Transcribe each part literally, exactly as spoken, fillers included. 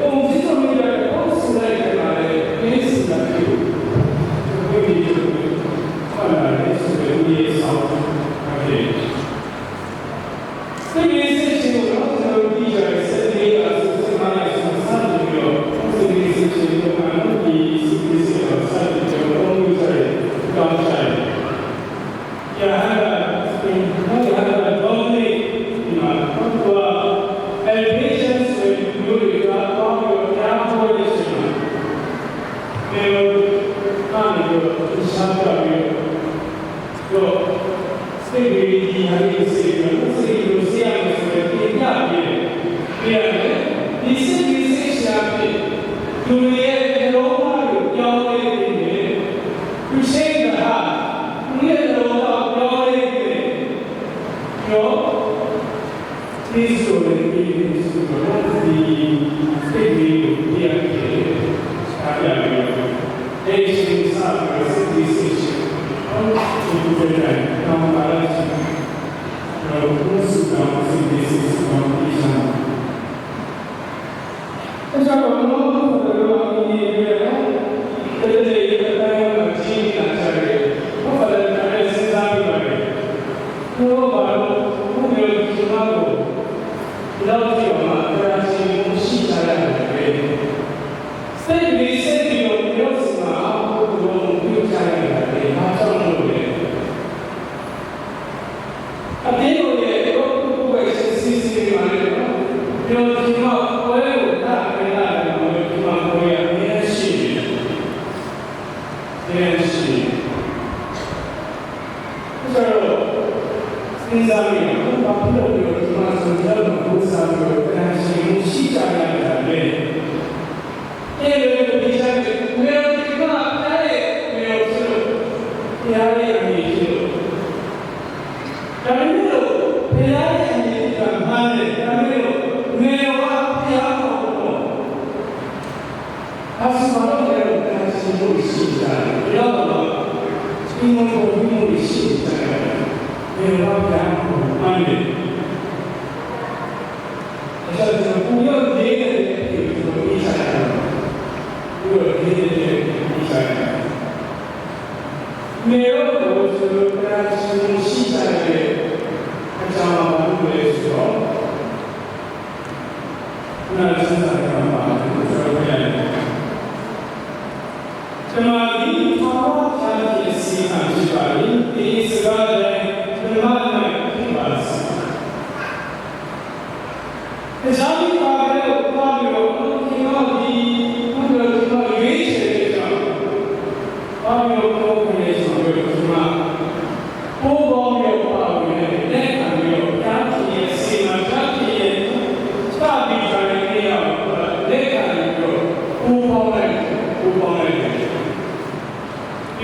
ပုံစံမျိုးတွေ ပုံစံလိုက်တဲ့မှာလေ မင်းစီတာဖြစ်လို့ ဘုရားရှင်က မှန်တာလေဆိုတဲ့ ဒီရဲ့ဆောင်တာလေ စိတ်လေးစိတ်ချင်းကိုတော့ ကျွန်တော်တို့သိကြတဲ့ စိတ်လေးအဆူ စိတ်မရဲ့အဆူ စတင်ပြီးတော့ စိတ်လေးစိတ်ချင်းကို အာရုံတည် စိတ်လေးစိတ်ကို စတင်ပြီးတော့ သုံးလို့ကြတဲ့ ကောင်းကြတယ်။ ရဟန္တာ သင် ရဟန္တာ သုံးနှစ် ဒီမှာ သူက elevation ဆိုတဲ့ မျိုးတွေက သွားပြီးတော့ ဘုရားဟောတဲ့အချိန်မှာ မင်းတို့ ကနေပြီးတော့ သူရှားပြပြီးတော့ တော့ စိတ်တွေ ဒီဟာတွေ စိတ်တွေ စိတ်တွေ စိတ်ရမယ်ဆိုတဲ့ တင်ပြပေးတယ်။ ပြရတယ်။ ဒီစိတ်တွေ စိတ်ရှားဖြင့် လူတွေရဲ့ နှလုံးသားကို ပြောင်းလဲပေးတယ်။ သူစိတ်ဓာတ် သူရဲ့ နှလုံးသားကို ပြောင်းလဲပေးတယ်။ ပြီးတော့ ဒီဆိုရင် ဒီဆိုရင် ဒီစိတ်တွေ ပြရတယ်။ အားရမယ်။ အဲ့ဒီစိတ်ဆပ်ပြီးတော့ စိတ်တွေ စိတ်ရှိ ဟုတ်တယ်။ ကောင်းပါလား။ ကျွန်တော်တို့ ဆုတောင်း စိတ်တွေ စိတ်ဆပ်အောင် ပြီးကြပါမယ်။ ဒါကြောင့် ဘုရားသခင်ရဲ့ တနေ့တည်းမှာ ကြီးလာကြတယ်။ ဘာလို့လဲဆိုတော့ စဉ်းစားမိပါတယ်။ ဘုရားဘာလို့ ဘုရားရှင်ကို ဒီလောက်ထိအောင် အသနာရှင်ကို ရှိကြရတယ်။ စိတ်တွေ စိတ်တွေတော့ ဘုရားရှင်မှာ အားကိုးလို့ ပြုကြရတယ်။ ဘာကြောင့်လို့လဲ။ အသင်းတော်ရဲ့ ပုဂ္ဂိုလ်ရေး စီစဉ်နေပါတယ်နော်။ ကျွန်တော် ဒီမှာ ပွဲကို လာခဲ့တာလည်း ကျွန်တော် ပွဲရ အမြဲရှိနေတယ်။ အမြဲရှိနေတယ်။ ဆိုတော့ စဉ်းစားမိတာ ဘာဖြစ်လို့ ကျွန်တော် ဒီမှာ ဆိုတော့ ကိုယ်စားပြီးတော့ သနာရှင်ကို ရှိကြရတာလဲ။ အဲ့လို ဒီကြားထဲ မင်းတို့ ဒီမှာ ဖျားရဲ့ မင်းတို့ ဖြစ်လို့ ဖျားရဲ့ အမည် ဖြစ်လို့ ဒါပေမဲ့လို့ ဘုရားရဲ့ အမည်က မှန်တယ်။ ဒါပေမဲ့လို့ ငယ်တော်က ဘုရားမဟုတ်တော့ဘူး။ အစမတော့ ငယ်တော်က ရှင်တို့ ရှိကြတယ်။ ဘုရားတော်က ရှင်တို့ ဘုရား ရှိကြတယ်။ ငယ်တော်က ဘုရားမဟုတ်ဘူး။ မှန်တယ်။ ဒါကြောင့် ကျွန်တော် ကိုယ်ရောက်နေတဲ့ အဖြစ်ကို ကျွန်တော် သိချင်တာပါ။ ကိုယ်ရောက်နေတဲ့ အဖြစ်ကို သိချင်တာပါ။ မင်းတို့ကို ကျွန်တော် တရားရှင်ရှိကြတဲ့ အကြောင်း ဘာလို့လဲဆိုတော့ ခုနက ဆက်ဆံတဲ့ မှာ ကျွန်တော် ပြောပြရတယ်။ ကျွန်တော် ဒီမှာ ဘုရားရဲ့ စီမံချက်ပါလေ။ ဒီစကားတိုင်း ဓမ္မနဲ့ ဖြစ်ပါစေ။ တခြားမိဘတွေ သွားပြီးတော့ ကျွန်တော်ဒီ ကျွန်တော် ရွေးချယ်တဲ့ကြောင့် သွားပြီးတော့ ကိုယ်ကိုယ်နဲ့ ကျွန်တော် ဒီမှာ ပူးပေါင်းပြီးတော့ ပါဝင်တဲ့ လက်ခံပြီးတော့ ဘုရားသခင်ရဲ့ စီမံချက် ဘုရားသခင်ရဲ့ စပြီး တိုင်းပြည်အောင် လက်ခံပြီးတော့ ပူးပေါင်းလိုက်တယ်။ ပူးပေါင်းလိုက်တယ်။ ပြီး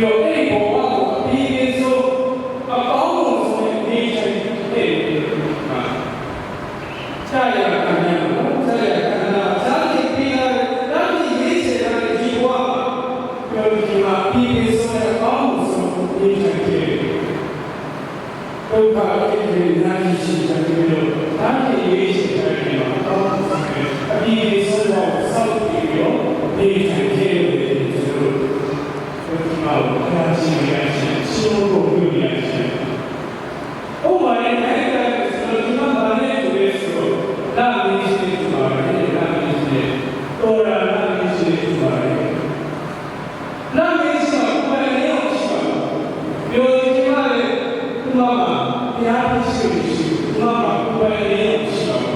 တော့ အဲ့ဒီဘဝကို အပြီးအဆုံး အကောင်းဆုံးနဲ့ နေထိုင်ခဲ့တယ်။ ကျရာကံမှာ ကျရာကံမှာ ဘုရားသခင်ပေးထားတဲ့ ဘုရားသခင်ရွေးချယ်ထားတဲ့ ဒီဘဝမှာ ကျွန်တော်ဒီမှာ အပြီးအဆုံးနဲ့ အကောင်းဆုံး နေထိုင်ခဲ့တယ်။ ဒုက္ခအဖြစ်တွေ အများကြီးရှိကြပေမဲ့လို့ ဘုရားသခင်ရွေးချယ်ထားတဲ့ နေရာမှာ အကောင်းဆုံးနဲ့ အပြီးအဆုံးဘဝကို စောင့်ကြည့်ပြီးတော့ နေထိုင်ခဲ့လို့ ကျွန်တော်တို့ ဒုက္ခကို ဘုရားရှင်ရဲ့ အရှင် ရှင်ကို ပြုရခြင်း။ ဥပမာနဲ့ တိုင်းတိုင်းဆိုတော့ ဒီမှာ ဘာနဲ့တူလဲဆိုတော့ လမင်းကြီးနဲ့တူပါတယ်။ လမင်းကြီးနဲ့၊ တော်ရလမင်းကြီးနဲ့ တူပါတယ်။ လမင်းကြီးမှာ ကိုယ်ပိုင်အလင်းရောင် မရှိပါဘူး။ ဒီလို ဒီမှာလည်း သူ့မှာ ဘုရားသခင်ရှိမရှိ၊ သူ့မှာ ကိုယ်ပိုင်အလင်းရောင် မရှိပါဘူး။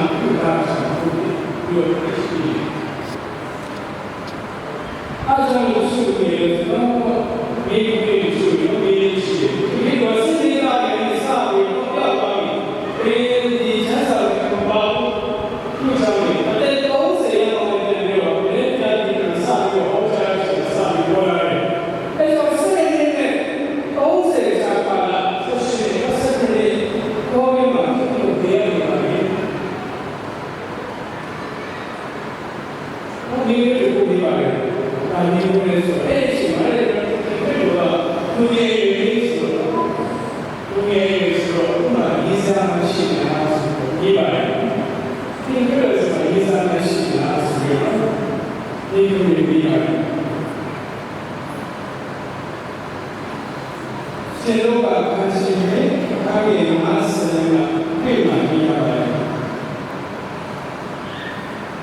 မန်ပြုတာကြောင့် ဖြစ်တယ်။ ပြီးတော့ ဖြစ်တယ်။ အဲဒါကြောင့် သူ့ကို သူ့ကို မင်းကို သူ့ကို မင်းကို သူ့ကို စနေနေ့ကနေ စပြီးတော့ ရောက်သွားပြီ။ ဒီချမ်းသာတဲ့ ဘုရားကြောင့် အသက် သုံးဆယ် ရောက်သွားတဲ့ နေ့တော့ မင်းပြန်ပြီးတော့ စပြီးတော့ ဟောကြားခြင်း စပြီး ပြောလာတယ်။ အဲတော့ စနေနေ့နဲ့ သုံးဆယ် ကြားကာလ ဆိုရှင် ဆယ့်ခုနစ် ကို ဘယ်မှာ သူ့ကို ဘယ်မှာ နေရာမှာ နေရာမှာ ဘုန်းကြီးတို့ ကိုယ်ဒီပါတယ်။ ဒါမျိုးလဲဆိုတော့ အဲ့ဒီအချိန်မှာလည်း ဒီခရစ်တော်က လူငယ်တွေဆိုတော့၊ လူငယ်တွေဆိုတော့ ဥပမာ ရေးစားမရှိလားဆိုတော့ ရေးပါတယ်။ သင်ခရစ်တော်ဆိုတာ ရေးစားမရှိလားဆိုတော့ သင်ခရစ်ရေးပါတယ်။ ကျွန်တော်က ခန်းရှင်တွေ၊ အခန်းငယ် ငါးဆယ်မှာ တွေ့မှာ တွေ့ရပါတယ်။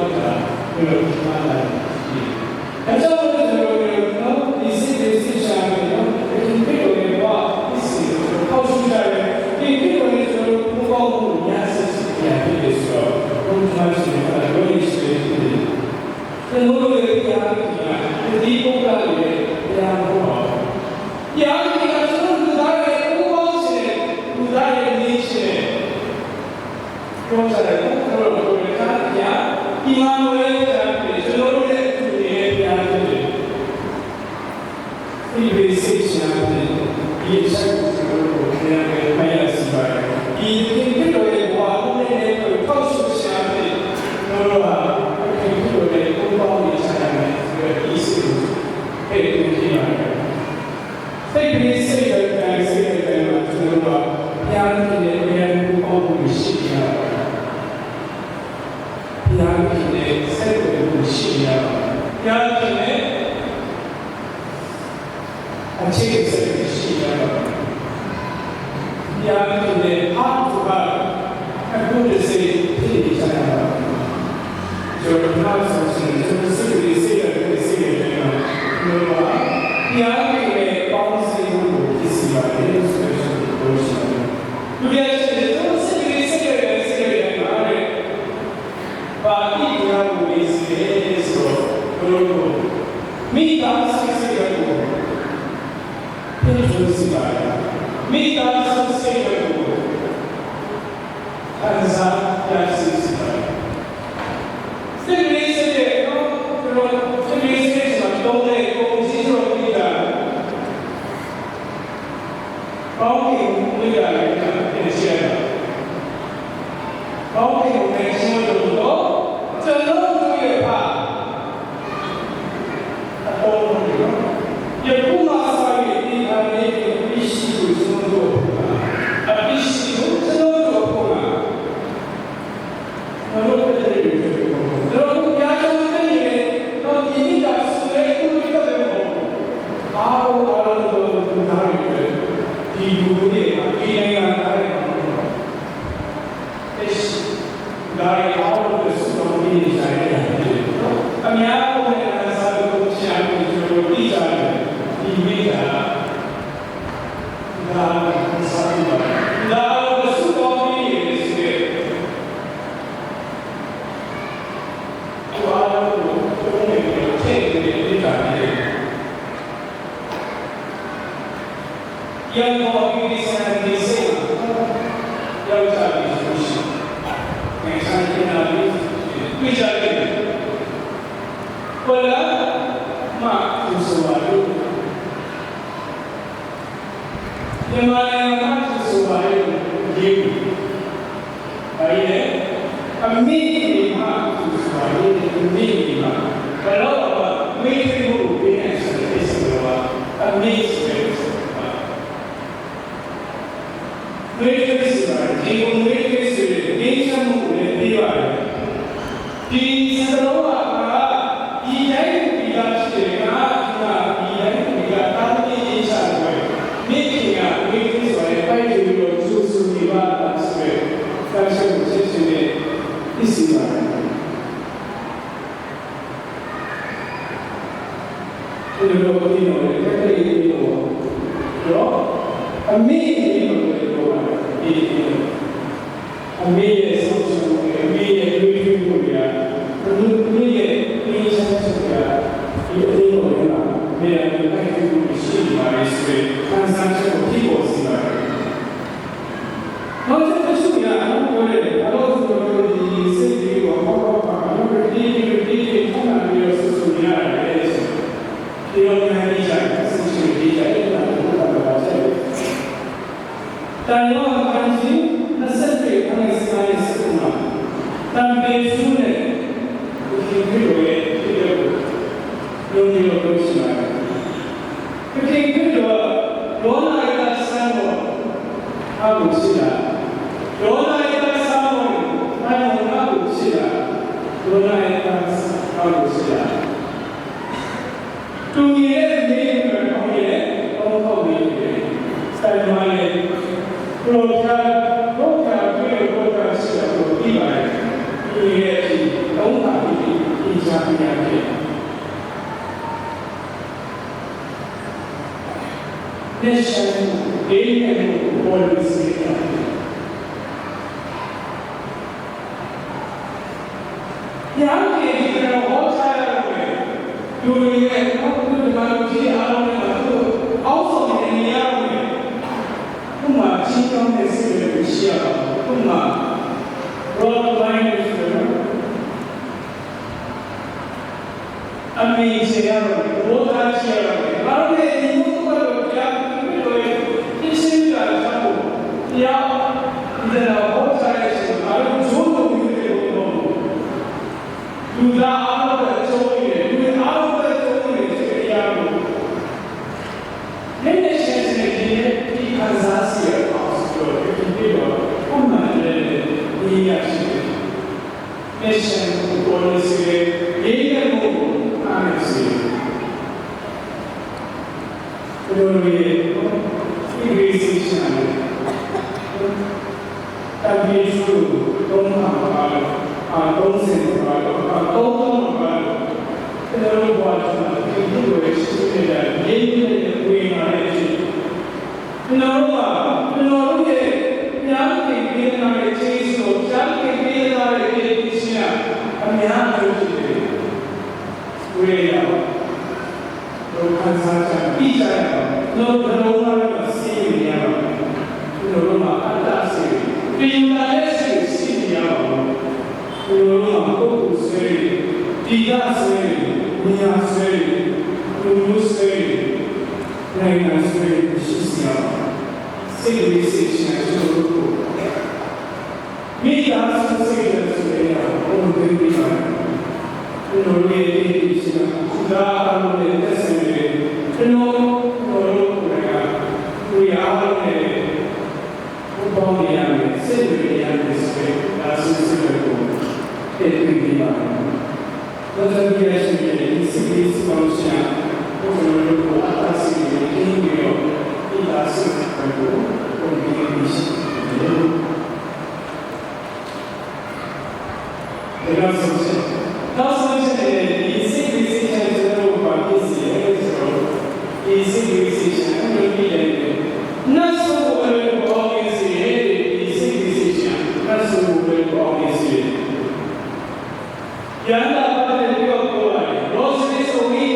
တဲ့အခါ ဘယ်လိုဖြစ်သွားလဲ။ ဒါကြောင့်မို့ ကျွန်တော်တို့ ဒီစစ်တွေ စစ်ရှောင်တွေနော် ဒီခရစ်တော်ရဲ့ဘဝဖြစ်စဉ်ကို ထောက်ရှုကြတယ်။ ဒီခရစ်တော်နဲ့ ကျွန်တော်တို့ ပူးပေါင်းမှု များဆက်ရှိနေရဖြစ်တယ်ဆိုတော့ ဘုရားရှင်က ပြောနေရှိတယ်ဖြစ်တယ်။ ကျွန်တော်တို့ရဲ့ဘုရားသခင်က တသီးပုဂ္ဂလတွေရဲ့ဘုရားမဟုတ်ပါဘူး။ ဘုရားသခင်က ကျွန်တော်တို့လူသားတွေရဲ့ ပူးပေါင်းခြင်းနဲ့ လူသားတွေရဲ့နေခြင်းနဲ့ ပြောကြတယ်။ ဘုရားသခင်က အီမန်နူဝဲလ် ဘုရားဖြစ်တယ်။ ကျွန်တော်တို့နဲ့အတူနေတဲ့ဘုရားဖြစ်တယ်။ ဒီလိုစိတ်ချတဲ့ ဒီအချက်ကို ကျွန်တော်တို့ ဘုရားရဲ့ ဖတ်ရစီပါတယ်။ ဒီသခင်ခရစ်တော်ရဲ့ဘဝကို နည်းနည်း ထောက်ရှုရှာပြီး ကျွန်တော်တို့ဟာ သခင်ခရစ်တော်နဲ့ ပူးပေါင်းနေကြရမယ်ဆိုတဲ့ ဒီစိတ်ကို ထည့်သွင်းကြည့်ရအောင်။ စိတ်ကလေး စိတ်တိုင်းတိုင်း စိတ်တိုင်းတိုင်းမှာ ကျွန်တော်တို့က ဘုရားသခင်နဲ့ အမြဲတမ်း ပူးပေါင်းမှုရှိနေရပါတယ်။ ဘုရားသခင်နဲ့ ဆက်သွယ်မှုရှိနေရပါတယ်။ ဘုရားသခင်နဲ့ အချစ်အဆက်ရှိရပါမယ်။ ဘုရားသခင်နဲ့ heart to heart အကူအညီဖြစ်နေကြရပါမယ်။ ကျွန်တော်တို့ နောက်ဆုံးဆိုရင် ကျွန်တော်စိတ်ကလေး စိတ်ဓာတ်ကလေး စိတ်ဓာတ်ကလေးမှာ ကျွန်တော်တို့က ဘုရားသခင်နဲ့ ပေါင်းစည်းမှုကို ဖြစ်စေပါတယ်ဆိုတဲ့ ကျွန်တော်တို့ ပြောချင်ပါတယ်။ ဒုတိယအချက် ကျွန်တော်စိတ်ကလေး စိတ်ဓာတ်ကလေး စိတ်ဓာတ်ကလေးမှာတဲ့ ဘာအသိတရားကို နေစေလဲဆိုတော့ ကျွန်တော်တို့ မိသားစုစိတ်ဓာတ်ကို ဖြစ်ထွန်းစေပါတယ်။ မိသားစုစိတ်ဓာတ်ကို ခံစားရစေစေပါတယ်။ စိတ်ကလေးစိတ်ဓာတ်နော် ကျွန်တော်စိတ်ကလေးစိတ်ဓာတ်မှာ သုံးတဲ့ ပုံစံကျွန်တော် မိသား ကောင်းကင်မူဝါဒတွေနဲ့ ပြန်ရှင်းတာ။ ကောင်းကင်မူဝါဒတွေတော့ ကျွန်တော်တို့ရဲ့ အပေါ်မှာ ယခုမှစ၍ သင်္ခါရရဲ့ အပြစ်ရှိသူ ကျွန်တော်တို့အဖို့ငှာ၊ အပြစ်ရှိသူ ကျွန်တော်တို့အဖို့ငှာ ကျွန်တော်တို့ ဘုရားကျောင်းတက်နေတယ်။ ဒီနေ့က ဆိုတဲ့ ဥပဒေတွေ မဟုတ်ဘူး။ အားလုံး အားလုံးသော လူသားတွေအတွက် ဒီလူမျိုးတွေမှာ ဒီနိုင်ငံသားတွေမှာ မဟုတ်ပါဘူး။ ဒါတွေအားလုံးအတွက် ဆုတောင်းပေးနေကြတဲ့ အရာတွေဖြစ်တယ်နော်။ အများဆုံးနဲ့ ခံစားလို့ ဆရာတို့ ကျွန်တော်တို့ သိကြတယ်။ ဒီနေ့က ဒါကို ခံစားလို့ပါ။ ဒါကို ဆုတောင်းပေးနေတယ်ဆိုတဲ့ သူအားလုံးကို သုံးနေပြီးတော့ ထည့်နေတယ် ဖြစ်တာဖြစ်တယ်။ ရန်ကုန်အပြည်ပြည်ဆိုင်ရာ လေဆိပ်မှာ ရောက်ကြပြီဆိုလို့ရှိရင် နိုင်ငံခြားရေးနားပြီး တွေ့ကြလိမ့်မယ်။ ဟုတ်လား။ မှ သူဆိုပါလို့ မြန်မာနိုင်ငံမှာ သူဆိုပါလို့ ရေးဘူး။ ဒါကြီးလေ အမိတွေမှာ သူဆိုတာလေ အမိတွေမှာ ဘယ်တော့မှ မွေးထွေးမှုကို ပေးနိုင်စွမ်းတဲ့ စိတ်ဆိုတာ အမိဆိုတဲ့ စိတ်ပါ။ မွေးထွေးဆိုတာ ဒီကို မွေးထွေးဆိုတဲ့ ငြိမ်းချမ်းမှုကိုလည်း ပေးပါတယ်။ ဒီစကားလုံးက ဒီတိုင်းပြည်က ဖြစ်တယ်။ ငါက ဒီတိုင်းပြည်က သားသမီး ငြိမ်းချမ်းမှုပဲ။ မိခင်က မွေးထွေးဆိုတာနဲ့ ပိုက်ထွေးပြီးတော့ ကြိုဆိုနေပါလားဆိုတဲ့ သန့်ရှင်းမှု ဖြစ်စေတဲ့ ဖြစ်စေပါတယ်။ ကျွန်တော်တို့ ဒီလို ကက်သလစ် ဒီလို တော့ အမေ့ ဒီလို ပြောပါတယ်။ ဒီလို အမေ့ရဲ့ ဆုံးရှုံးမှုတွေ၊ အမေ့ရဲ့ တွေးထွေးမှုတွေက ကိုချစ်တာ၊ ဒေါသရဲ့သစ္စာကို၊ အာရုံကိုချစ်တာ၊ ဒေါသရဲ့သစ္စာကိုချစ်တာ။ တူညီတဲ့ မိန်းမတွေ ကောင်းရဲ့ ကောင်းကောင်းလေးတွေ စတိုင်မာရဲ့ ပျော်ချ၊ ပျော်ချ၊ ပျော်ချချစ်တာကို သိပါတယ်။ တူညီတဲ့အဖြစ် သုံးပါးဖြစ်ပြီး သင်ကြားပေးရမယ်။ မျက်စိကို လေးနဲ့ကို ပေါ်လို့စေတယ်။ ဘုရားသခင် ကျွန်တော်ဟောကြားရတော့မယ်။ လူတွေရဲ့ ဘုရားသခင် ဒီမှာ လူကြီးအားလုံးနဲ့ သူ့အောက်ဆောင်နေရတော့မယ်။ ဥပမာ ကြီးကောင်းတဲ့ စိတ်တွေ ရှိရအောင်။ ဥပမာ broad minded ဆိုတော့ အမြင်ကျယ်ရတော့မယ်။ သဘောထားကျယ်ရတော့မယ်။ ဘာလို့လဲ။ ဒီလိုဘုရားသခင်ကို သိချင်တာကြောင့် ဘုရား ဒီလိုဟောကြားတဲ့အချိန်မှာ ငါတို့ ကျိုးတုံ့ပြီးတဲ့ ဘုန်းတော်ကို လူသားအားလုံးအတွက် ကျိုးနေတယ်။ လူတွေအားလုံးအတွက် ကျိုးနေတယ်ဆိုတဲ့အရာကို မျက်နှာချင်းဆိုင်နဲ့ ဒီနေ့ ဒီခံစားစရာ အကောင်းဆုံးကို ဒီနေ့တော့ ပုံမှန်နဲ့ ဒီရရှိတယ်။ မျက်စိကို ပေါ်လွင်စေတယ်။ ငြိမ်းချမ်းမှုကို အားရစေတယ်။ ဘယ်လိုလဲ။ ဒီဂရီးစင်တာနဲ့ တန်ဖိုးကို သုံးခါမှာပါလို့၊ အာ သုံးဆယ်မှာပါလို့၊ အာ သုံးသောင်းမှာပါလို့၊ ကျွန်တော်တို့ဘဝမှာ ဒီလိုပဲ ရှိနေတဲ့ ငြိမ်းချမ်းတဲ့ ဝင်လာတဲ့အချိန် ကျွန်တော်တို့က ကျွန်တော်တို့ရဲ့ ဘုရားသခင်ပေးထားတဲ့ ကျေးဇူးတော်၊ ဘုရားသခင်ပေးထားတဲ့ ကယ်တင်ခြင်းဟာ အများကြီးဖြစ်တယ်။ ဝေယျာ တို့ခံစားကြ၊ သိကြရအောင်။ ကျွန်တော်တို့ နှလုံးသားထဲမှာ ရှိနေရပါမယ်။ ကျွန်တော်တို့မှာ အတ္တစိတ်တွေ၊ ပညာရဲ့စိတ်တွေ ရှိနေရပါမယ်။ ကျွန်တော်တို့မှာ ပုဂ္ဂိုလ်စွဲတွေ၊ ဒေသစွဲတွေ၊ နေရာစွဲတွေ၊ လူမျိုးစွဲတွေ၊ နိုင်ငံစွဲတွေ မရှိစေရပါဘူး။ စိတ်ဝိသေသကံ ကျွန်တော်တို့ကို မိသားစုစိတ်ဓာတ်ဆိုတဲ့အရာကို ပုံသွင်းပေးပါတယ်။ ကျွန်တော်တို့ရဲ့ ကယ်တင်ခြင်းက လူသားအားလုံးနဲ့ သက်ဆိုင်တယ်။ ကျွန်တော်၊ ကျွန်တော်တို့ကိုယ်တိုင်က လူတွေအားလုံးနဲ့ ပူးပေါင်းနေရမယ်၊ ဆက်နွယ်နေရမယ်ဆိုတဲ့ မိသားစုစိတ်ဓာတ်ကို ထည့်သွင်းပေးပါတယ်။ နောက်ထပ် ကြည့်ရခြင်းနဲ့ ဒီစိတ်ကလေး စုပေါင်းခြင်းဟာ ကျွန်တော်တို့ကို အတ္တစိတ်တွေ ကင်းပြီးတော့ မိသားစုစိတ်ဓာတ်ကို ပုံသွင်းပေးခြင်းဖြစ်တယ်။ နောက်ဆုံးချက်၊ နောက်ဆုံးချက်အနေနဲ့ ဒီစိတ်ဝိသေသကံ ကျွန်တော်တို့ကို ဘာဖြစ်စေလဲဆိုတော့၊ ဒီစိတ်ဝိသေသကံ အင်္ဂလိပ်လို နတ်ဆိုးကို အလွယ်တကူ အောင်မြင်စေတယ်။ ဒီစိတ်ဝိသေသကံ နတ်ဆိုးကို အလွယ်တကူ အောင်မြင်စေတယ်။ ရန်တာ ဘာနဲ့ ပြောပြောပါတယ်။ Rosary ဆိုပြီး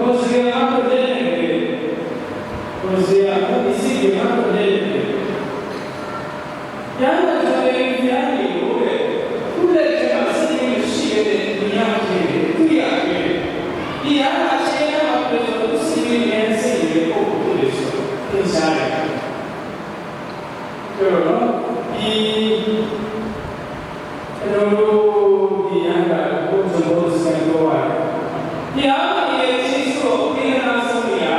Rosary က ငါ့ကို လဲလိမ်တယ်။ Rosary က ဒီစိတ်ကလေး ငါ့ကို လဲလိမ်တယ်။ ရန်တာ ကျွန်တော်ရဲ့ ဘုရားသခင်ကိုတဲ့ သူ့လက်ထဲမှာ စိတ်ကလေးမရှိဘဲနဲ့ မြင်ရခဲ့တယ်၊ တွေ့ရခဲ့တယ်။ ဒီရန်တာ အရှေ့လမ်းမှာ ပြောဆို သူ့စိတ်ကလေး အမြဲတမ်း စိတ်နေတဲ့ ပုဂ္ဂိုလ်ဖြစ်တယ်ဆိုတာ ထင်ရှားတယ်။ ဆိုတော့ ဒီ ကျွန်တော်တို့ ဒီရန်တာကို ကျွန်တော်တို့ စံပြောပါတယ်။ ဘုရားသခင်ရဲ့ ကျေးဇူးတော် ပေးသနားဆုံးရာ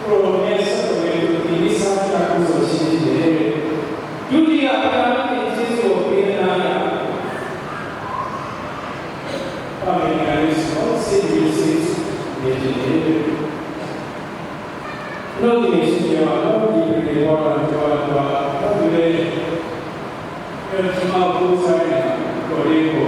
ကိုယ်တော်မြတ်စွာဘုရားကို ဒီနေ့ စကားကို ဆိုရှင်ဖြစ်တယ်။ ဒုတိယ ဘုရားသခင် ကျေးဇူးတော် ပေးသနားရာ ပါမောက္ခလေးဆိုတော့ စိတ်ဝိသေသကံ ဖြစ်တယ်။ နောက်တစ်ခု ပြောရအောင် ဒီနေ့ ပြောတာ ပြောတာ ပြောတာ ပြောတာ ပထမ ကိုးစားတဲ့ ကိုယ်လေးကို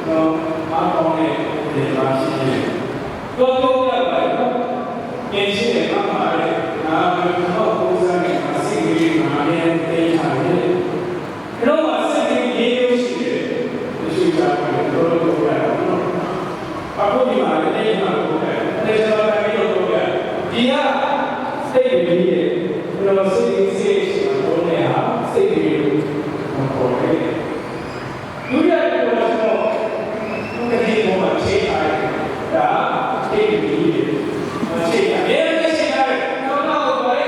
တော့ အားကောင်းတဲ့ နေရာရှိတယ်။ တော့ ပြောပြပါတော့။ ငယ်ချင်းတွေ အားပါတယ်။ ငါ ပထမ ကိုးစားတဲ့ စိတ်ကလေး ငါနဲ့ တင်းထားတယ်။ ကျွန်တော်မှာ စိတ်ကလေး လေးမျိုးရှိတယ်။ တချို့ ကြားတယ်။ တော့ ပြောပြပါတော့။ အခုဒီမှာလည်း အဲ့ဒီမှာ ကိုယ်က အဲ့ဒီမှာ တိုင်းပြီးတော့ ကိုယ်က ဒီက စိတ်ကလေးရဲ့ ကျွန်တော် စိတ်ကလေး စိတ်ရှိတာ ကိုယ်နဲ့ဟာ စိတ်ကလေးကို ခေါ်တယ်။ ဒုတိယတစ်ခုကတော့ သူ့ကလေးပေါ်မှာ ချိန်ထားတယ်။ ဒါ စိတ်ကလေးရဲ့ ချိန်ထားတယ်။ အဲ့ဒါ ချိန်ထားတယ်။ ကျွန်တော်တို့ ဘာလဲ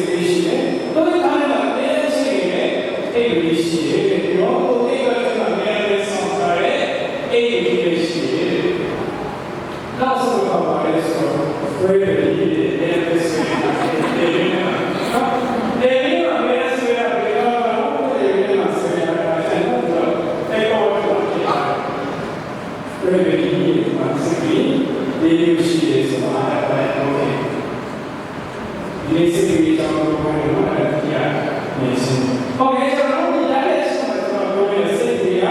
စိတ်ကလေးရှိတယ်။ သူ့ရဲ့ခန္ဓာမှာ အမြဲတမ်းရှိနေတယ်။ စိတ်ကလေးရှိတယ်။ ဒီတော့ ကိုယ်စိတ်ကလေးမှာ အမြဲတမ်းဆောင်ထားတဲ့ စိတ်ကလေးပဲရှိတယ်။ နောက်ဆုံးတစ်ခါ ဘာလဲဆိုတော့ အစွဲပဲဖြစ်တယ်။ အမြဲတမ်းဆွဲနေတာ။ လေထဲမှာ လေထဲမှာ အမြဲတမ်းဆွဲတာ ဘယ်တော့မှ လေထဲမှာ ဆွဲတာ ဒါကြောင့် သူက သဲကောင်းဝတ္ထု ဖြစ်လာတယ်။ အစွဲပဲဖြစ်တယ်။ ဒီမှာ စိတ်ကလေး လေးမျိုးရှိတယ်ဆိုတာ အားရပါတယ်။ ဒီနေ့ စိတ်ကလေးအကြောင်း ပြောရရင် အဲ့ဒါ ဒုတိယနေ့ အဆုံး။ ဟုတ်ကဲ့။ ကျွန်တော်တို့ ဒီလရဲ့အဆုံးမှာ ကျွန်တော်ပြောရတဲ့ စိတ်ကလေးက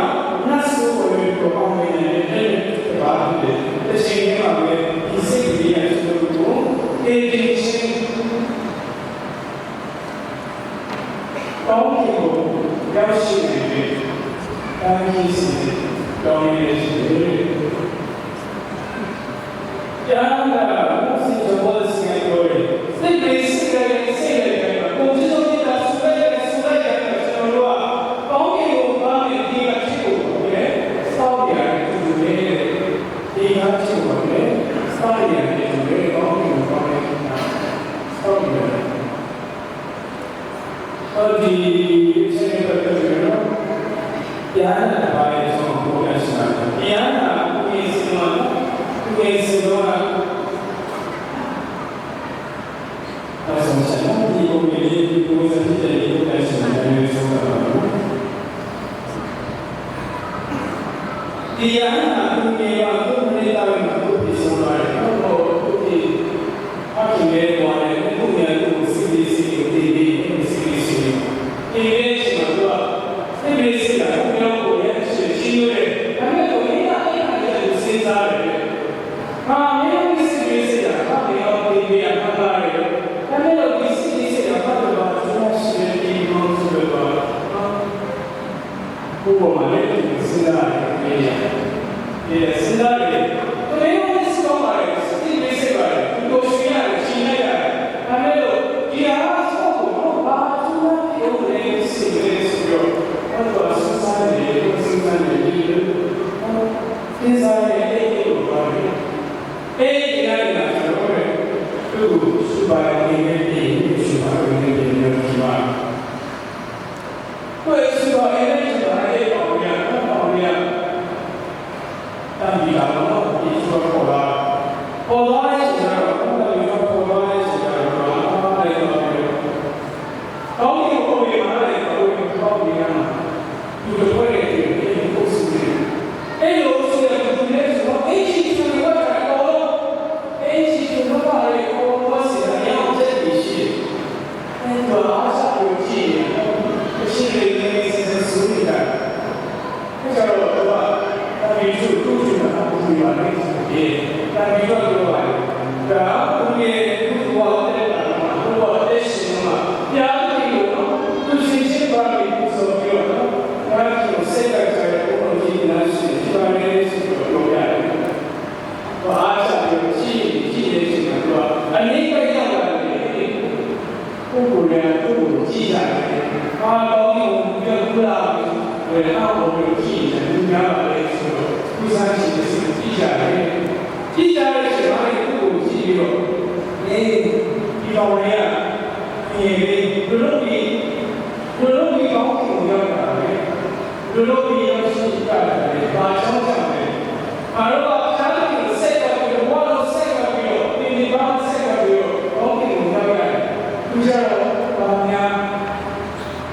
နတ်ဆိုးကိုလည်း ပြောင်းလဲနိုင်တဲ့ လက်နက်တစ်ပါးဖြစ်တယ်။ တစ်ချိန်တည်းမှာပဲ ဒီစိတ်ကလေးက ကျွန်တော်တို့ကို ကယ်တင်ခြင်း ကောင်းကင်ကို ရောက်ရှိနိုင်တဲ့ လမ်းခရီးစဉ် ပြောင်းလဲခြင်းဖြစ်တယ်။ ရဟန်းတပါးက မုၢ်စင်ၶျော်ဘုရား စကားပြောတယ်။ စိတ်ကလေး စိတ်ကလေး စိတ်ကလေး ကိုယ်ကျင့်သောမေတ္တာ ဆိုလိုက်တယ် ဆိုလိုက်တယ်။ ကျွန်တော်တို့က ကောင်းကင်ကိုသွားမယ်။ ဒီကချစ်ဖို့ပဲ စောင့်နေရတယ် တူတူပဲ။ ဒီကချစ်ဖို့ပဲ စောင့်နေရတယ် တူတူပဲ။ ကောင်းကင်ကိုသွားမယ်။ စောင့်နေရတယ်။ ဟောဒီအချက်နဲ့ပတ်သက်ပြီးတော့ ရဟန္တာတစ်ပါးရဲ့အကြောင်းကို ပြောပြချင်ပါတယ်။ ရဟန္တာ ဥယျာဉ်ရှင်တော်က ဥယျာဉ်ရှင်တော်က အဆုံးအချက်နော် ဒီပုံလေး ဒီပုံစံဖြစ်တဲ့ ဒီပုံစံရှင်တဲ့ အဆုံးအချက်ပါနော်။ ဒီရဟန္တာ သူငယ်ပါ သူမနေ့ကပဲမှာ သူသေဆုံးသွားတယ်နော်။ ဟို သူသေ ဖခင်ရဲ့ဘဝနဲ့ သူ့ကိုယ်သူ့ကို စိတ်လေးစိတ်ကို သင်ပေးတယ်။ စိတ်လေးစိတ်ကို သင်ပေးတဲ့အချိန်မှာ သူက စိတ်လေးစိတ်က သူ့ကို ရဟန်းရှင်ချီးကျူးတယ်။ ဒါပေမဲ့ သူမင်းက အဲ့ဒါနဲ့ သူစဉ်းစားတယ်။ ငါမင်းတို့ စိတ်လေးစိတ်က ငါ့ကို သင်ပေးတာ မှန်ပါတယ်။ ဒါပေမဲ့လို့ ဒီစိတ်လေးစိတ်က ငါ့ကို ဘာလို့ သူက ရှင်ရဲ့ ဒီမှာ ဆိုတော့ ကိုယ့်ပေါ်မှာလည်း သူစဉ်းစားရတယ်။ ဒီစဉ်းစားတယ်။ တမင်လို့ သူ့ပေါ်မှာလည်း စိတ်လေးစိတ်ပါတယ်။ သူတို့ ရှင်ရတယ်။ ရှင်ရတယ်။ ဒါပေမဲ့လို့ ဒီဟာက ကိုယ့်ကို ဘာသူက ပြောနေလဲ စိတ်လေးစိတ်ပြီးတော့ အဲ့တော့ စဉ်းစားနေတယ်။ စဉ်းစားနေတယ်။ စဉ်းစားနေတယ်။ အဲ့ဒီလိုပါပဲ။ အဲ့ဒီကနေမှ ကျွန်တော်တို့ သူ့ကို ရှုပါရင် ဒီနေ့ ဒီနေ့ ရှုပါရင် ဒီနေ့ ဒီနေ့ ရှုပါ။ ကိုယ့်ရဲ့ ရှုပါ အဲ့ဒီ ရှုပါ အဲ့ဒီ ပေါ့ဗျာ။ ပေါ့ဗျာ။ တန်ပြီလားနော်။ ဒီ ရှုပါ ပေါ်လာ။ ပေါ်လာတဲ့အချိန်ကျတော့ ကိုယ့်တန်ပြီက ပေါ်လာတဲ့အချိန်ကျတော့ ဘာမှမလုပ်တော့ဘူး။ ကောင်းကင်ဘုံမှာလည်း ကိုယ်ကိုယ်ကောင်းကင်မှာ လူတစ်ဖွဲ့နဲ့ ကိုယ်ကိုယ်ကိုယ်စုနေတယ်။ အဲ့လိုစုတဲ့လူတွေဆိုတော့ အင်္ကျီတွေဝတ်တာ အကုန်လုံး အင်္ကျီတွေဝတ်တာလေ အကုန်လုံးဝတ်ဆင်တာ အယောက်တစ်ဆယ်ရှိတယ်။ အဲ့ဒီတော့ အားစပြီးကြည့်ရင် အရှင်တွေလည်း စင်စင်စုနေတာ။ အဲ့ကျတော့ သူက တန်ပြီသူ့ကိုယ်သူ့မှာ အပူတွေပါလေ့ဆိုရင် တန်ပြီက ပြောပါတယ်။ ဒါက သူ့ရဲ့ သူ့ဘဝအသက်တာမှာ သူ့ဘဝအသက်ရှင်တုန်းမှာ ဘုရားသခင်ကို သူ့ရှင်ချင်းပါပြီး ပူဇော်ပြီးတော့ ဘုရားသခင်ကို ဆက်ကပ်ကြတဲ့ ဘုန်းတော်ကြီး နားဆင် ဖြစ်ပါတယ်ဆိုပြီးတော့ ပြောပြတယ်။ သူက အားစပြီးတော့ ကြည့်နေ ကြည့်နေတဲ့အချိန်မှာ သူက အနိဗ္ဗာန်ရောက်လာတယ်။ ပုဂ္ဂိုလ်များ သူ့ကို ကြည့်ကြတယ်။ အာ ကောင်းကင်ဘုံ ပြုတ်ကူးလာပြီဆိုရင် အာ ဘုံကို ကြည့်နေတယ်။ လူများပါလေဆိုတော့ သူ့ဆန်းချစ်တဲ့စိတ်ကို ကြည့်ကြတယ်။ ကြည့်ကြတဲ့အချိန်မှာ သူ့ကို ကြည့်ပြီးတော့ အေး ဒီကောင်လေးက ငယ်လေး ဘယ်လိုလုပ်ပြီး ဘယ်လိုလုပ်ပြီး ကောင်းကင်ကို ရောက်လာလဲ။ ဘယ်လိုလုပ်ပြီး ရောက်ရှိကြတာလဲ။ ဘာကြောင့်ကြောင့်လဲ။ ငါတို့က ဘုရားသခင်ကို ဆက်ကပ်ပြီးတော့ ဘဝကို ဆက်ကပ်ပြီးတော့ သင်္ဃန်းကို ဆက်ကပ်ပြီးတော့ ကောင်းကင်ကို ရောက်ရတယ်။ သူကြတော့ ဘာများ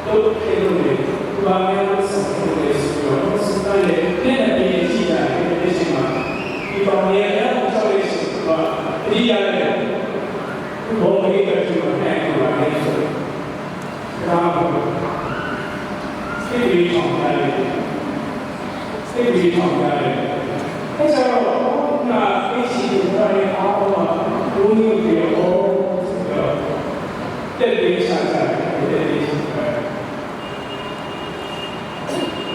လုပ်ခဲ့လို့လဲ။ သူဘာများလုပ်ဆောင်ခဲ့လို့လဲဆိုပြီးတော့ သူကလည်း မျက်နှာပြင်ကြည့်ကြတယ်။ အဲ့ဒီအချိန်မှာ ဒီကောင်လေးက ဘုရားကို ကြောက်တဲ့အချိန်မှာ သူက သတိရတယ်။ သူ့ဘောင်လေးက သူ့ကို နှိုက်ပြီးတော့ ဒါကို စိတ်ကလေးထောင်ထားတယ်။ စိတ်ကလေးထောင်ထားတယ်။ အဲဒါတော့ ခုနက သိရှိတဲ့ ဘုရားရဲ့ အားလုံးက ဘုန်းကြီးတွေ ဟောဆိုပြီးတော့ တက်ပေးချကြတယ်။ တက်ပေးချကြတယ်။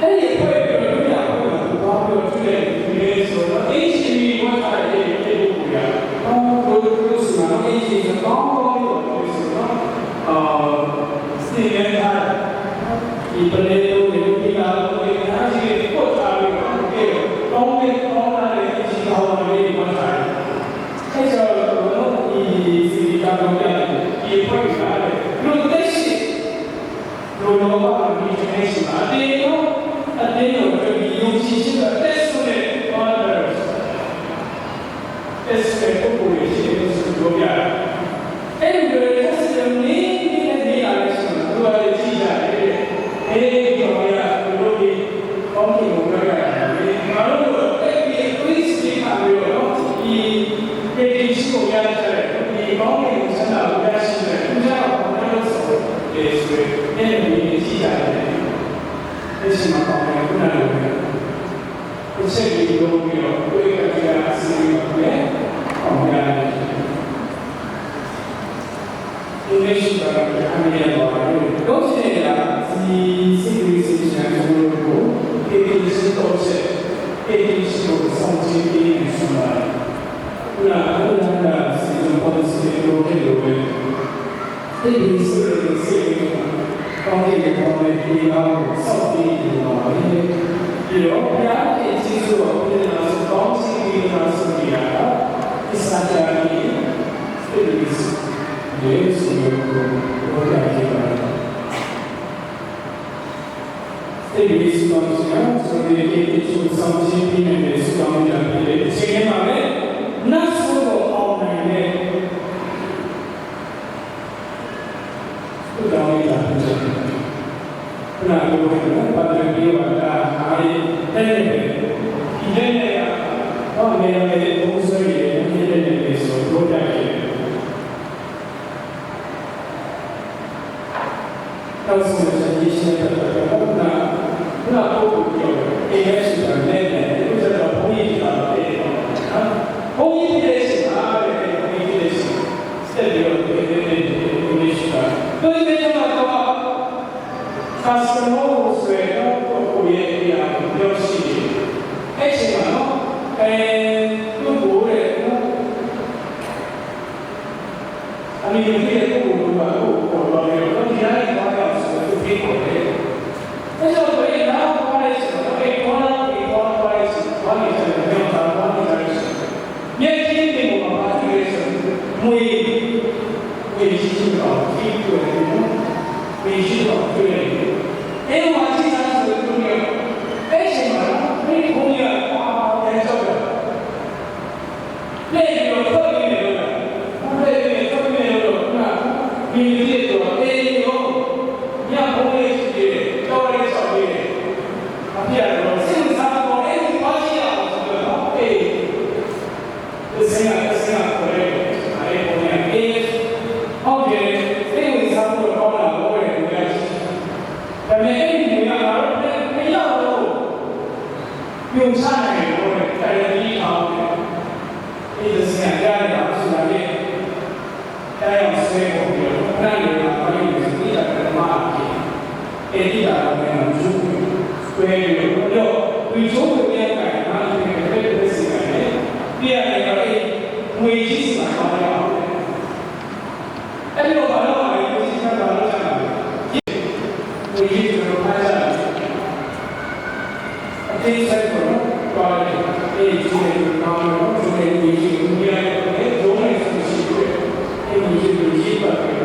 အဲ့ဒီအဖွဲ့ပြီးတော့ ဒုတိယအဖွဲ့မှာ သူသွားပြီးတော့ တွေ့တဲ့လူတွေဆိုတော့ အင်္ကျီဝတ်ထားတဲ့ အဲ့ဒီပုဂ္ဂိုလ်က ဟော ဘုရားဆီမှာ အင်္ကျီတစ်ပေါင်းပေါင်းပြီးတော့ တွေ့ဆိုတော့ အာ ဆင်နွှဲထားတယ်။ ဒီပလဲသုံးတယ်၊ ဒီလာသုံးတယ်၊ ည အသင်းတော်၊ အသင်းတော်အတွက် ယုံကြည်ခြင်းအတွက် အသက်စွန့်တဲ့ martyrs၊ အသက်စွန့်တဲ့ ပုဂ္ဂိုလ်တွေ ရှိတယ်လို့ ဆိုပြောပြတယ်။ အဲ့ဒီလို ထပ်ဆင့် မေး၊ မေး၊ မေးလာတဲ့အချိန်မှာ သူတို့ကလည်း ကြည့်ကြတယ်တဲ့။ အေး၊ ဒီကောင်တွေက သူတို့တွေ ကောင်းကင်ကို ရောက်ကြတာပဲ။ ငါတို့ကတော့ အဲ့ဒီအသွေးစည်းခံပြီးတော့ ဒီ ကယ်တင်ခြင်းကို ရကြတယ်။ ဒီကောင်းကင်ချမ်းသာကို ရရှိကြတယ်။ သူများကို ဘာလို့ဆိုလဲဆိုရင် အဲ့ဒီလို ကြည့်ကြတယ်။ အဲ့ဒီမှာ ကောင်းကင်က ခုနလိုပဲ တစ်ချက်လေး ပြောပြီးတော့ ကိုယ့်ရဲ့ ကတိအရ အစီအစဉ်ကိုလည်း အောင်ရတယ်။ ဒီနေ့ရှိတာက အမြဲတမ်းပါပဲ။ တော့ ဒီနေ့က ဒီ စစ်တွေ စစ်ချံ ကျွန်တော်တို့ကို ကယ်တင်ခြင်း သုံးချက်၊ ကယ်တင်ခြင်းကို ဆောင်ခြင်းပေးနေ ဆိုပါတယ်။ ခုနက ဘုရားက စီစဉ်ဖို့ စီစဉ်လို့ ဖြစ်လို့ပဲ။ စစ်တွေ စစ်တွေ စစ်တွေမှာ ကောင်းကင်ဘုရားရဲ့ သင်္ဘောကို စောင့်ပြီးနေပါပဲ။ ပြီးတော့ ဘုရားသခင် ကျေးဇူးတော် ပေးသနာဆု ကောင်းချီးပေးသနာဆု ပေးတာက ဒီစာချာလေး စစ်တွေ စစ်တွေ ဆိုပြီးတော့ ပြောပြခဲ့ပါတယ်။ စစ်တွေ စစ်တွေ ဆိုပြီးတော့ ကျွန်တော်တို့ရဲ့ ကယ်တင်ခြင်းကို ဆောင်ခြင်းပေးနိုင်တဲ့ ဆုတောင်းမေတ္တာ ဖြစ်တယ်။ တစ်ချိန်တည်းမှာပဲ နတ်ဆိုးကို အောင်နိုင်တဲ့ ဆုတောင်းမေတ္တာ ဖြစ်တယ်။ ခုနက ပြောခဲ့တယ်နော်။ ဘာကြောင့် ပြောရတာလဲ။ လက်နဲ့ပဲ၊ ဒီလက်နဲ့က ဟော နေရာလေ သုံးစွဲရည် လက်နဲ့ပဲဆိုတော့ ပြောပြခဲ့တယ်။ တောင်းဆိုချက် ရေးချင်တဲ့အတွက် ခုနက ခုနက ပုဂ္ဂိုလ် ပြောတယ်။ အိမ်ထဲဆိုတာ လက်နဲ့၊ အခုကျတော့ ဘုန်းကြီးဆိုတာ လက်နဲ့ပေါ့နော်။ ဘုန်းကြီးဖြစ်တဲ့အချိန်မှာတဲ့၊ ဘုန်းကြီးဖြစ်တဲ့အချိန် ဆက်ပြီးတော့ ဒီနေ့ ဒီနေ့ ဒီနေ့ရှိတာ။ ဒီနေ့ကျတော့ Customer ကို ဆွဲတော့ ကိုယ့်ရဲ့ အရာကို ပြောရှိတယ်။ အဲ့ချိန်မှာနော်၊ အဲ၊ သူ့ကိုတဲ့နော်၊ အမည်မသိတဲ့ ပုဂ္ဂိုလ်တစ်ပါး ကိုယ့်ကို ခေါ်သွားပြီးတော့ ဒီနားကို သွားရအောင်ဆိုပြီး သူ့ကို ခေါ်တယ်။ အဲ့တော့ သူက နောက်သွားတဲ့အချိန်မှာ၊ အဲ့ဒီ သွားတဲ့၊ သွားတဲ့ သွားတဲ့အချိန်မှာ သွားနေကြတယ်။ မင်းအောင်သာ သွားနေကြတဲ့အချိန်မှာ မျက်ခင်းပြင်ပေါ်မှာ ဘာတွေ့လဲဆိုတော့ ငွေ၊ ငွေကြီးတစ်ကောင် ကြီးတွေ့တယ်နော်။ ငွေကြီးတစ်ကောင် တွေ့တယ်။ အဲ့ဒီမှာ ကြည့်စမ်းဆိုပြီး သူတို့က အဲ့ဒီအချိန်မှာနော်၊ အဲ့ဒီဘုန်းကြီးက အာ၊ ပြန်လျှောက်တယ်။ လှည့်ပြီးတော့ ထွက်ပေးမယ်လို့၊ လှည့်ပေးမယ်၊ ထွက်ပေးမယ်လို့ ခုနက မင်းကြီးက ပြောတယ်။ အေးရော၊ ညဘုန်းကြီးရှိတယ်၊ ကြောက်ရတဲ့ လျှောက်ပေးတယ်။ ဘာဖြစ်လဲဆိုတော့ စိတ်ဝင်စားတော့ အဲ့ဒီ သွားကြည့်ရအောင်ဆိုတော့ အေး၊ တစ်ဆင့်က တစ်ဆင့်က ခေါ်လိုက်တယ်။ အဲ့ဒီဘုန်းကြီးက အေး၊ ဟုတ်တယ်၊ စိတ်ဝင်စားဖို့တော့ ကောင်းတာပေါ့တဲ့ ဘုရားကြီး။ ဒါပေမဲ့ အဲ့ဒီလူက ငါတို့နဲ့ မရဘူး။ ပြုံချနိုင်တယ်လို့ တိုင်တည်းထောင်တယ်။ အဲ့ဒီစကားကြားရတာ ဆိုတာနဲ့ တိုင်းအောင်ဆွဲခေါ်ပြီးတော့ ခဏနေမှာ ဘာလို့လဲဆို သိတာက ဓမ္မအဖြစ် အဲ့ဒီက ဓမ္မအဖြစ် ဆွဲပြီးတော့ ပြီးတော့ ဒီချိုးကို ပြန်ကင် ငါ့ကို ပြန်ကင် ပြန်ကင် ပြန်ကင် ငွေကြီးစီမှာ သွားရအောင်။ အဲ့ဒီတော့ ဘာလုပ်ရလဲ။ ငွေကြီးက ဘာလုပ်ရလဲ။ ငွေကြီး ကျွန်တော် ဖတ်ကြတယ်။ အသေးစိတ်ကိုတော့ သွားတယ်။ အဲ့ဒီ ကျိုးနဲ့ ငွေကြီးကို မြင်ရတယ်။ ကျိုးနဲ့ ဆိုရှိတယ်။ အဲ့ဒီ ငွေကြီးကို ရေးပါတယ်။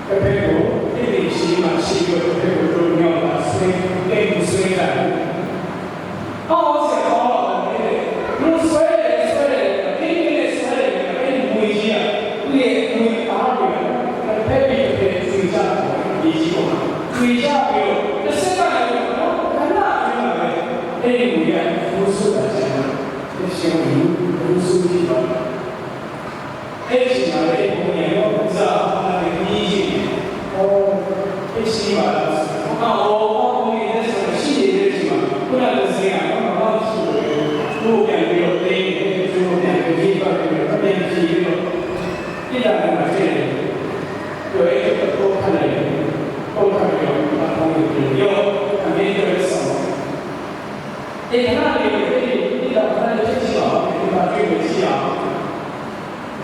တစ်ဖက်ကို အဲ့ဒီ ရှိမှ ရှိပြီးတော့ တစ်ဖက်ကို လွတ်မြောက်တာ ဆွဲ အဲ့ဒီ ဆွဲတာ။ အော် ဆရာ ခေါ်လာတယ်။ လူဆွဲတယ်၊ ဆွဲတယ်၊ တင်းတင်းနဲ့ ဆွဲတယ်။ အဲ့ဒီ ငွေကြီးက သူ့ရဲ့ ငွေအားတွေ တစ်ဖက်ပြီးတစ်ဖက် ချွေချတယ်။ မြေကြီးပေါ်မှာ ချွေချပြီးတော့ တစ်စက္ကန့်လောက် ခဏအတွင်းမှာပဲ အဲ့ဒီ ငွေက မူးဆူတာ ကျန်တာ။ တစ်ချိန်မှာ မူးဆူဖြစ်သွားတယ်။ အဲ့ဒီအချိန်မှာပဲ ဘုန်းကြီးက ဦးဇင်း အဖနာနဲ့ မီးကြည့်နေတယ်။ အော်၊ သိပ်ရှိပါလားဆိုတော့ အော်၊ အော်၊ ဘုန်းကြီး လက်ဆောင်ရှိနေတဲ့အချိန်မှာ ခုနက စကားက ဘာမှမရှိဘူးလေ။ သူ့ကို ပြန်ပြီးတော့ သိမ်းတယ်။ သူ့ကို ပြန်ပြီး ရေးသွားတယ်။ ပြန်ဖြေပြီးတော့ ပြစ်ဒဏ်နဲ့ မထည့်တယ်။ ပြောရဲတဲ့ ပုတ်ခတ်လိုက်တယ်။ ပုတ်ခတ်ပြီးတော့ အဖုံးကို ပြန်ပြီးတော့ အမေးအတွက် ဆောင်တယ်။ တေခဏလေး အဲ့ဒီ ပြစ်ဒဏ် ခဏလေး ဖြတ်ကြည့်ပါဦး။ ဒီမှာ တွေ့မယ် ကြည့်ရအောင်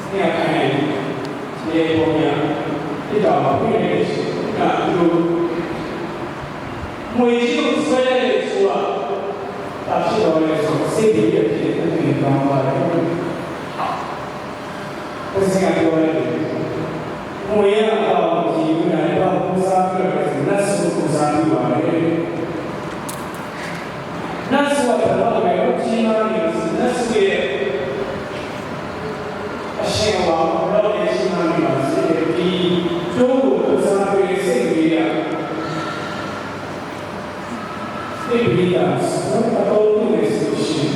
။ ဆရာ ခိုင်နေတယ်။ ဆရာ ပုံညာ ပြစ်ဒဏ် ဖွင့်နေတဲ့အချိန် ခုနက သူတို့ ငွေကြီးကို ဆွဲလိုက်တဲ့ သူက ဘာဖြစ်သွားလဲဆိုတော့ စိတ်ပျက်ပြီး အပျံ့ကောင်းသွားတယ်။ ပစံးက ပြောလိုက်တယ်။ ငွေက ဘာကို မကြည့်ဘူး။ ဒါနဲ့ ဘာကို ကိုးစားပြုရလဲဆို နတ်ဆိုးကို ကိုး နတ်စွာဘုရားရဲ့ အရှင်အဝါ ဘုရားရဲ့ ကြီးမားနေပါစေ။ ဒီတို့ကို ပစာပေစိတ်ကလေးက သိပ်ပြီးသာ အသုံးပြုမယ်ဆိုရင်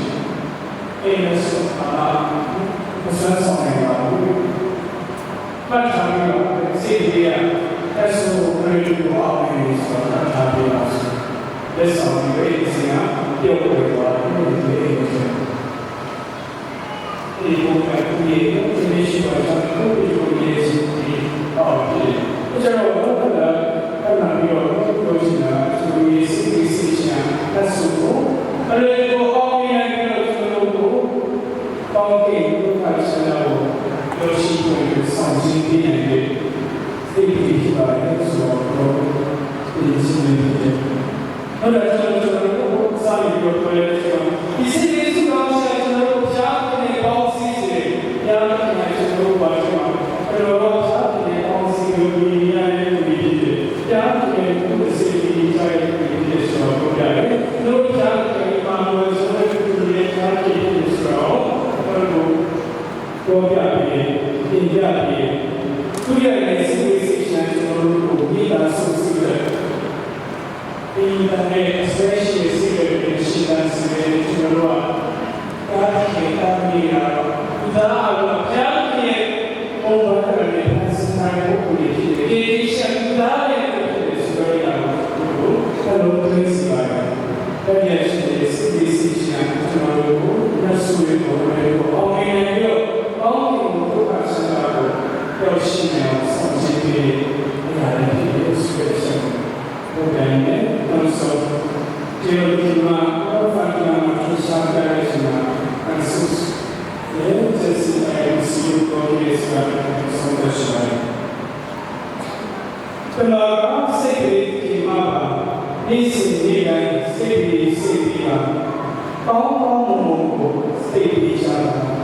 အိမ်မက်ဆိုပါ မစွမ်းဆောင်နိုင်ပါဘူး။ မှတ်ထားပြီးတော့ စိတ်ကလေးက တတ်ဆိုး အလွယ်တကူ အောင်မြင်နေဆိုတာ မှတ်ထားပေးပါစေ။ လက်ဆောင်တွေ အဲဒီအချိန်က ပျောက်ကွယ်သွားတယ်လို့ ဒီနေ့ ဒီပုံစံ ကိုယ့်ရဲ့ ကိုယ့်ရဲ့ ကိုယ့်ရဲ့ ရှိပါကြောင်း ကိုယ့်ရဲ့ ကိုယ့်ရဲ့ ရှိပြီး အောက်ဖြစ်တယ်။ ဒါကြောင့် ဘုရားက ခဏပြီးတော့ ပြောချင်တာက သူတို့ရဲ့ စိတ်ကလေး စိတ်ချမ်း တတ်ဆိုးကို အလွယ်တကူ အောင်မြင်နိုင်ပြီးတော့ ကျွန်တော်တို့ကို ကောင်းကင် ဒုက္ခချမ်းသာကို ရောက်ရှိဖို့အတွက် ဆောင်ခြင်းပေးနိုင်တဲ့ စိတ်ကလေး ဖြစ်ပါတယ်ဆိုတော့ ဒီနေ့ ဒီနေ့ ဒီနေ့ ဟုတ်တယ် ကျွန်တော်တို့ စပြီးတော့ ပြောရအောင်။ ဒီစိတ်ကလေး ဆုတောင်းခြင်းက ကျွန်တော်တို့ ဘုရားသခင်နဲ့ ပေါင်းစည်းစေတယ်။ ဘုရားသခင်က ကျွန်တော်တို့ ဘာဖြစ်မှာလဲ။ ကျွန်တော်တို့ ဘုရားသခင်နဲ့ ပေါင်းစည်းပြီး နေရတဲ့ သူတွေဖြစ်တယ်။ ဘုရားသခင်ရဲ့ သူ့စိတ်ကလေး ကြားရတဲ့ သူတွေဖြစ်တယ်ဆိုတာ ပြောပြတယ်။ ကျွန်တော်တို့ ဘုရားသခင်ရဲ့ မဟာဝဇ္ဇန သူတွေရဲ့ ဘုရားသခင်ဖြစ်တယ်ဆိုတာကို ကျွန်တော်တို့ ပြောပြပေးတယ်။ တင်ပြပေးတယ်။ သူ့ရဲ့ စိတ်ကလေး စိတ်ချမ်း ကျွန်တော်တို့ကို မိသားစု စိတ်ဓာတ် ဒီတန်တဲ့ အစွဲရှိတဲ့ စိတ်ဓာတ်တွေနဲ့ ရှင်သန်စေတဲ့ ကျွန်တော်တို့က ဘုရားသခင် သားသမီးတွေကတော့ လူသားအားလုံးက ဘုရားသခင်ရဲ့ ပုံစံနဲ့ ဖန်ဆင်းထားတဲ့ ပုဂ္ဂိုလ်တွေဖြစ်တယ်။ ကယ်တင်ရှင် လူသားတွေဖြစ်တယ်ဆိုတဲ့ အရာကို နှလုံးသွင်းစေပါတယ်။ တတိယအချက် စိတ်ကလေး စိတ်ချမ်း ကျွန်တော်တို့ကို နတ်ဆိုးရဲ့ ပုံစံကို အောင်မြင်နိုင်ပြီးတော့ ကောင်းကင်ဘုံ ဒုက္ခချမ်းသာကို ရောက်ရှိနိုင်အောင် ဆောင်ကျဉ်ပေးတဲ့ အရာတွေဖြစ်တယ်ဆိုတဲ့အချက်ကို ဟုတ်တယ်။ နောက်ဆုံး ဒီလိုဒီမှာ ဘာသာတရားမှာ ထင်ရှားပြတဲ့အချိန်မှာ အဆူရဲ့ ကျက်စစ်တိုင်း စီးပွားရေးဆိုတာ ဆုံးသက်ရှိပါတယ်။ ကျွန်တော်က စိတ်ကလေး တကယ်မပါ။ နေ့စဉ်နေ့တိုင်း စိတ်ကလေး စိတ်ကလေးပါ။ ကောင်းကောင်းမွန်မွန်ကို စိတ်ကလေးချပါ။